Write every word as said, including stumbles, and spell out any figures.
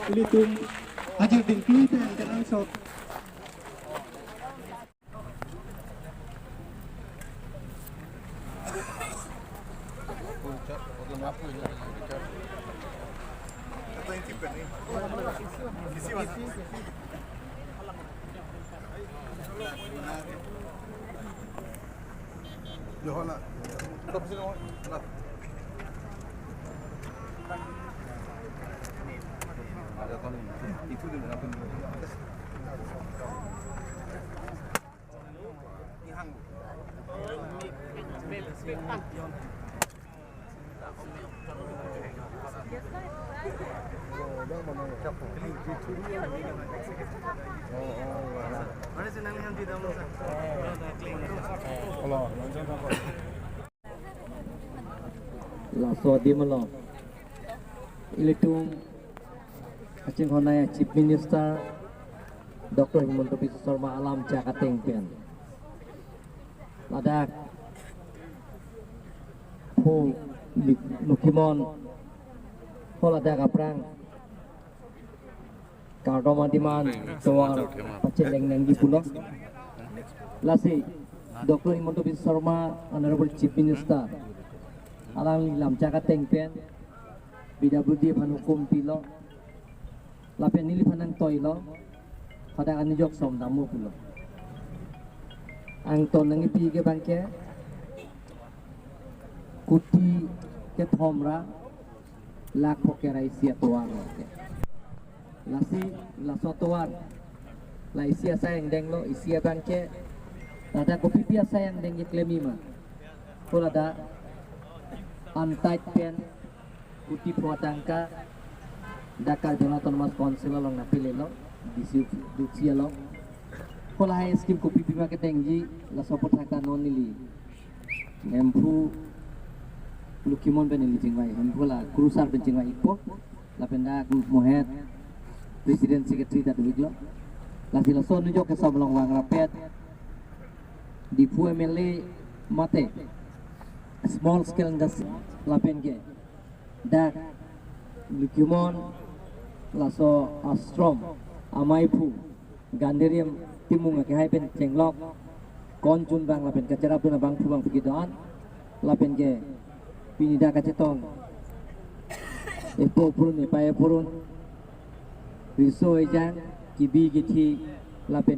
Ilitum ajir dingklui pen kenangsot. Laso adim along ilitum kachinghon ai Chief Minister Doctor Himanta Biswa Sarma alam chak ateng pen ladak phu Luk-, Lukhimon ho ladak aphrang kardom adim an tovar pacheleng nangji pulo. Lasi Doctor Himanta Biswa Sarma, Honorable Chief Minister, alangli lam chak ateng pen P W D aphan hukum pilo. Lapen neliphan nangtoilo. Hadak anijok som damo pulo. Angton nangkipi ke abangke kuti kethom ra lakh phongo ra isi atovar lo ke. Lasi laso atovar la isi asai angdeng lo, isi abangke ladak kopipi asai angdeng keklem-i ma. Ko ladak antai pen kuti pho atangka dak Karbi Anglong Autonomous Council along nangpele lo, D C, D C along. Ko lahai scheme kopipi ma kedengji, laso aputhak ta non neli Hemphu Lukhimon pen neli chingvai, Hemphu la Kurusar pen chingvai-ikpo, lapen dak Mohet President Secretary ta do-iklo. Lasi laso anijok kesom along vang rapet Diphu M L A mate small scale industry lapen ke dak Lukhimon laso ashram amei aphu Gandhiriam Timung akehai pen chenglok, kon chunbang lapen kacherapdun abangphu bangphi kedo-an, lapen ke pini dak kachetong epo purun epai purun, riso ejang, kebi kethe lapen